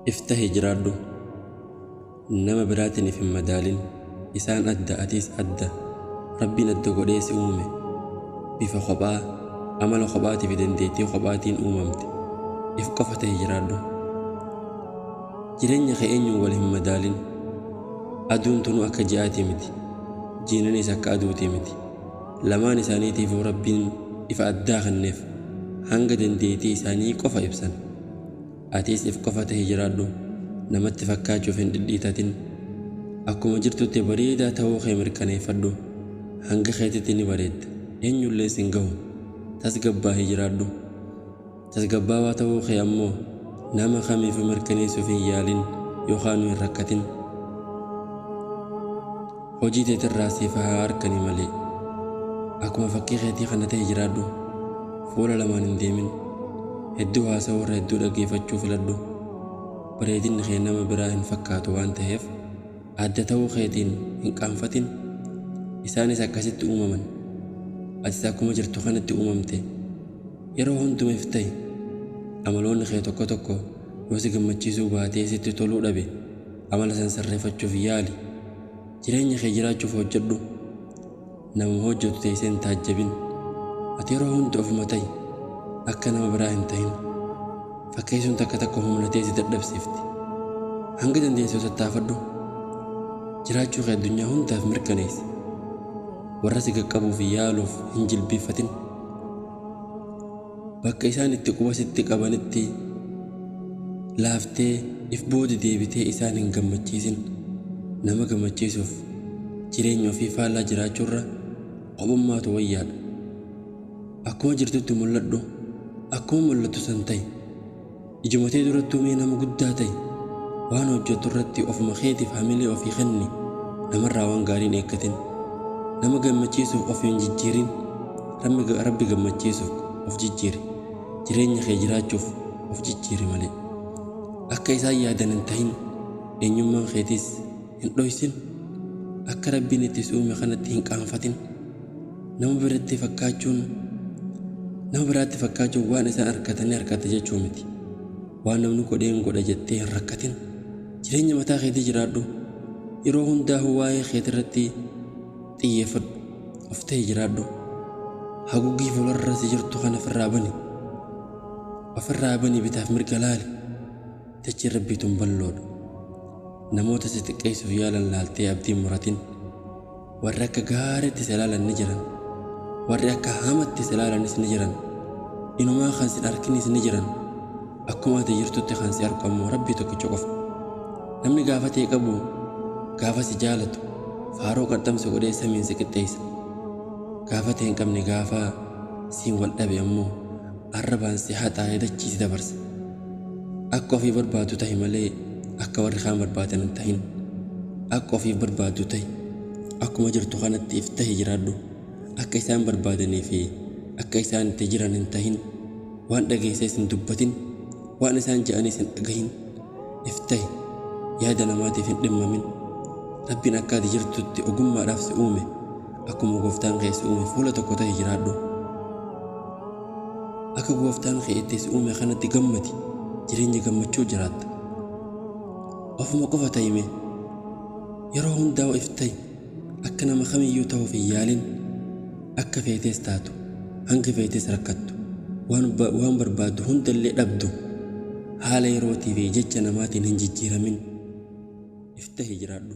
If tahi jiraadhu. Nama biraatiin if hin madaalin. Isaan adda, atiis adda. Rabbiin adda godhee si uume. Bifa kophaa, amala kophaatii fi dandeettii kophaatiin uumamte. If qofa tahi jiraadhu. Jireenya kee eenyuun wal hin madaalin. Aduun tunuu akka ji'aatii miti. Jiinanis akka aduutii miti. Lamaan isaaniitiifuu Rabbiin ifa addaa kenneef, hanga dandeettii isaanii qofa ibsan. Atis if qofa tahi jiraadhu. Namatti fakkaachuuf hin dhidhiitatin. Akkuma jirtutti bareedaa ta'uu kee mirkaneeffadhu. Hanga keetitti ni bareedda. Eenyullee sin gahu. Tasgabbaahii jiraadhu. Tasgabbaawaa ta'uu kee ammoo nama kamiifuu mirkaneessuuf hin yaalin yookaan hin rakkatin. Hojii teetirraa siif haa harkani malee. Akkuma fakkii keetii kana ta'e jiraadhu. Fuula lamaan hin deemin. Hedduu haasawuu irra hedduu dhaggeeffachuu filadhu. Bareedinni kee nama biraa hin fakkaatu waan ta'eef adda ta'uu keetiin hin qaanfatin. Isaanis akkasitti uumaman. Atis akkuma jirtu kanatti uumamte. Yeroo hunduma if ta'i. Amaloonni kee tokko tokko yoo si gammachiisuu baatee sitti toluu dhabe, amala san sirreeffachuuf yaali. Jireenya kee jiraachuuf hojjedhu. Nama hojjetu teessee hin taajjabin. Ati yeroo hunda ofuma ta'i. Akka nama biraa hin ta'in. Fakkeessuun takka takka humna ta'e si dadhabsiifti. Hanga dandeessu tattaafadhu. Jiraachuu kee addunyaa hundaaf mirkaneessi. Warra si qaqqabuuf yaaluuf hin jilbiiffatin. Bakka isaan itti quba sitti qabanitti laaftee if booda deebitee isaan hin gammachiisin. Nama gammachiisuuf jireenya ofii faallaa jiraachuurra kophummaatu wayyaadha. Akkuma jirtutti mul'adhu. Akkuma mul'attu san ta'i. Ijuma tee durattuu mee nama guddaa ta'i. Waan hojjettu irratti ofuma keetiif hamilee ofii kenni. Namarraa waan gaarii hin eeggatin. Nama gammachiisuuf of hin jijjiirin. Rabbi gammachiisuuf of jijjiiri. Jireenya kee jiraachuuf of jijjiiri malee. Akka isaan yaadan hin tahin. Eenyummaan keetiis hin dhoysin. Akka Rabbiin itti si uume kanatti hin qaanfatin. Nama biratti fakkaachuun nama biraatti fakkaachuun waan isaan harkatanii harkatte jechuu miti. Waan namni godheen godha jettee hin rakkatin. Jireenya mataa keetii jiraadhu. Yeroo hundaa'uu waa'ee keetirratti xiyyeeffadhu. Of ta'e jiraadhu. Haguuggii fuularra si jirtu kana ofirraa bani. Ofirraa bani, bitaaf mirga laali. Dachiin Rabbii tun bal'oodha. Namoota si xiqqeessuuf yaalan laaltee abdii muratin. Warri akka gaariitti si ilaalan ni jiran. Warri akka hamatti si ilaalanis ni jiran. Inumaa kan sin arkinis ni jiran. Akkuma ati jirtutti kan si argu ammoo Rabbii tokkicha qofa. Namni gaafa ta'e qabu gaafa si jaalatu faaroo qaxxamsa godhee samiin si qixxeessa. Gaafa ta'e hin qabne gaafa siin wal dhabe ammoo arrabaan si haxaa'ee dachii si dabarsa. Akka ofii barbaaddu tahi malee akka warri kaan barbaadan hin tahin. Akka ofiif barbaaddu tahi. Akkuma jirtu kanatti if tahi jiraadhu. Akka isaan barbaadanii fi akka isaan itti jiran hin tahin. Waan dhageessees hin dubbatin. Waan isaan je'anis hin dhagahin. If tahi. Yaada namaatiif hin dhimmamin. Rabbiin akka ati jirtutti ogummaadhaaf si uume. Akkuma gooftaan kee si uume fuula tokko tahi jiraadhu. Akka gooftaan kee itti si uume kanatti gammadi. Jireenya gammachuu jiraatta. Ofuma qofa ta'ime. Yeroo hundaa if ta'i. Akka nama kamiyyuu ta'uuf hin yaalin. Akka feetes taatu. Hanga feetes rakkattu. Waan barbaaddu hundallee dhabdu. Haala yerootii fi jecha namaatiin hin jijjiiramin. If tahi jiraadhu.